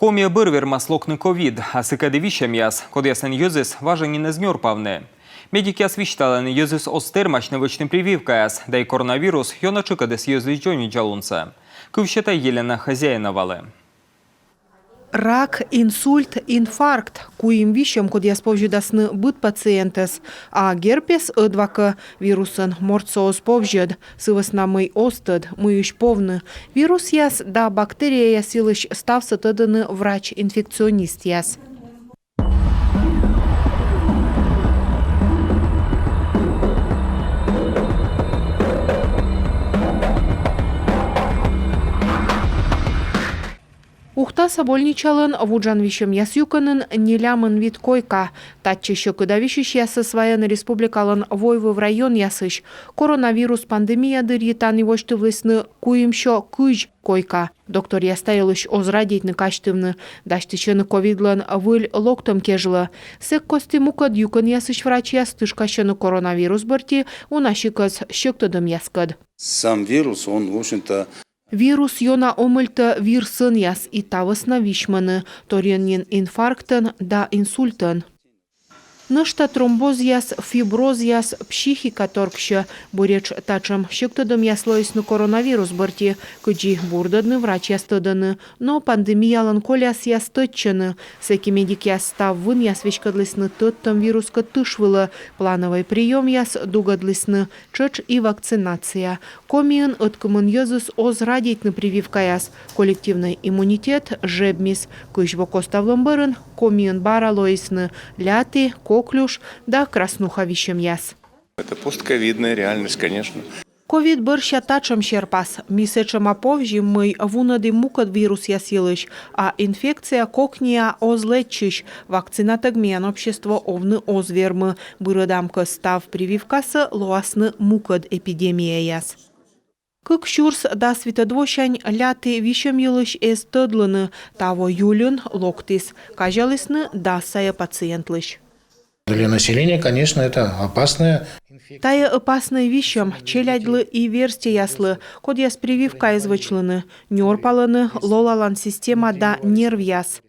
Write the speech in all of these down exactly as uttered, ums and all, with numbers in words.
Комиӧ бӧр вермас локны ковид, а сыкӧд и висьӧмъяс, кодъясӧн йӧзыс важӧн нин эз нёрпавны. Медикъяс висьталӧны, йӧзыс оз тэрмасьны вӧчны прививкаяс, да и коронавирус ёна тшыкӧдіс йӧзлысь дзоньвидзалунсӧ. Кыв сета Елена Хозяиновалы. Рак, инсульт, инфаркт — куим висьӧм, кодъяс повзьӧдасны быд пациентӧс. А герпес ӧдвакӧ. Вирусӧн мортсӧ оз повзьӧд, сы вӧсна мый оз тӧд, мыйысь повны. Вирусъяс да бактерияяс йылысь ставсӧ тӧдӧны врач-инфекционистъяс. Ухтаса больничалӧн вуджан висьӧмъяс юкӧнын нелямын вит койка. Татчӧ сьӧкыда висьысьясӧс вайӧны республикалӧн войвыв районъясысь. Коронавирус пандемия дырйи тані восьтывлісны куимсё кызь койка. Докторъяс та йылысь оз радейтны казьтывны, дасьтысьӧны ковидлӧн выль локтӧм кежлӧ. Сэк кості мукӧд юкӧнъясысь врачьяс тышкасьӧны коронавирус бӧрти уна сикӧс сьӧктӧдӧмъяскӧд. Сам вирус, он, в общем-то, Вирус ёна омӧльтӧ вир сӧнъяс и та вӧсна висьмӧны, торйӧн нин инфарктӧн да инсультӧн. Нӧшта тромбозъяс, фиброзъяс, психика торксьӧ. Буретш татшӧм сьӧктӧдӧмъяс лоисны коронавирус бӧрти, кыдзи бурдӧдны врачьяс тӧдӧны. Но пандемиялӧн колясъяс тӧдчӧны. Сэки медикъяс став вынъяс веськӧдлісны тӧдтӧм вирускӧд тыш вылӧ, плановӧй приёмъяс дугӧдлісны, тшӧтш и вакцинация. Комиын ӧткымын йӧзыс оз радейтны прививкаяс. Коллективнӧй иммунитет жебмис. Кызь во коставлӧм бӧрын Комиын бара лоисны ляті, коклюш да краснуха висьӧмъяс. Это постковидная реальность, конечно. Ковид бӧрся татшӧм серпас. Ми сэтшӧма повзим, мый вунӧдім мукӧд вирусъяс йылысь, а инфекция кокниа оз лэдзчысь. Вакцинатӧг миян общество овны оз вермы. Бырӧдам кӧ став прививкасӧ, лоасны мукӧд эпидемияяс. Кык сюрс дас витӧд восянь ляті висьӧм йылысь эз тӧдлыны, таво июльын локтіс. Казялісны дас сайӧ пациентлысь. Для населения, конечно, это опасная инфекция. Тайӧ ӧпаснӧй висьӧм челядьлы и верстьӧяслы, кодъяс прививка эз вӧчлыны, нёрпалӧны лолалан система да нервъяс.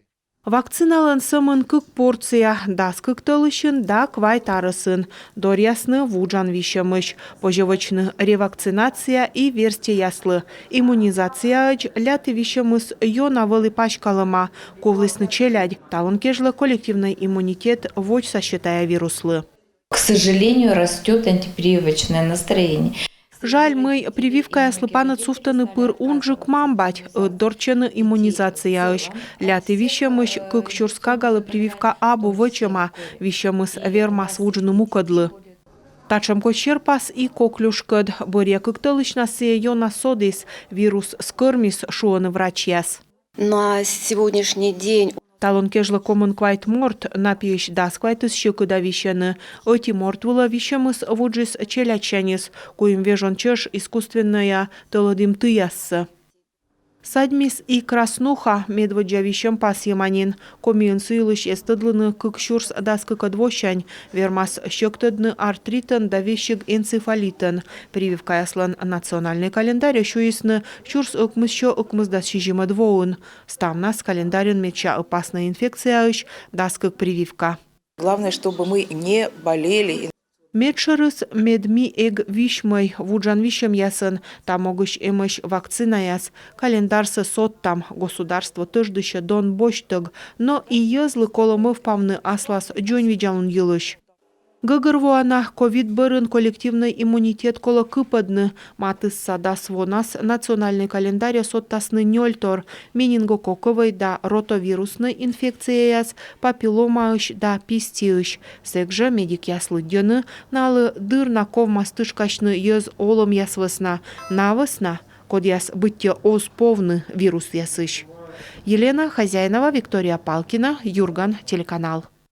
Вакциналӧн сӧмын кык порция: дас кык тӧлысьын да квайт арӧсын. Доръясны вуджан висьӧмысь. Позьӧ вӧчны ревакцинация и верстьӧяслы. Иммунизацияӧдз ляті висьӧмыс ёна вӧлі паськалӧма. Кувлісны челядь. Талун кежлӧ коллективнӧй иммунитет водзсасьӧ тайӧ вируслы. К сожалению, растёт антипрививочное настроение. Жаль, мый прививкаяслы паныд сувтӧны пыр унджык мам-бать, ӧтдортчӧны иммунизацияысь. Ляті висьӧмысь кык сюрс кагалы прививка абу вӧчӧма, висьӧмыс вермас вуджны мукӧдлы. Татшӧм кодь серпас и коклюшкӧд. Бӧръя кык тӧлысьнас сійӧ ёна содіс, вирус скӧрмис, шуӧны врачьяс. На сегодняшний день. Талун кежлӧ комын квайт морт, на пиысь дас квайтыс сьӧкыда висьӧны. Ӧти морт вылӧ висьӧмыс вуджис челядьсяньыс, куим вежон чӧж искусственнӧя тӧлӧдім тыяссӧ. Садьмис и краснуха, медводдза висьӧм пасйӧма нин. Комиын сы йылысь эз тӧдлыны кык сюрс дас кыкӧд восянь. Вермас сьӧктӧдны артритӧн да весиг энцефалитӧн. Прививкаяслӧн национальнӧй календарьӧ сюйисны сюрс ӧкмыссё ӧкмысдас сизимӧд воын. Ставнас календарьын медся ӧпаснӧй инфекцияысь дас кык прививка. Главное, чтобы мы не болели. Медшӧрыс, мед ми эг висьмӧй вуджан висьӧмъясӧн. Та могысь эмӧсь вакцинаяс. Календарсӧ содтам, государство тӧждысьӧ дон босьттӧг, но и йӧзлы колӧ мӧвпавны аслас дзоньвидзалун йылысь. Гӧгӧрвоана, ковид бӧрын коллективнӧй иммунитет колӧ кыпӧдны. Матысса дас вонас национальнӧй календарьӧ содтасны нёльтор: менингококкӧвӧй да ротавируснӧй инфекцияяс, папилломаысь да пистиысь. Сэк жӧ медикъяс лыддьӧны, налы дыр на ковмас тышкасьны йӧз олӧмъяс вӧсна, на вӧсна, кодъяс быттьӧ оз повны вирусъясысь. Елена Хозяинова, Виктория Палкина, «Юрган» телеканал.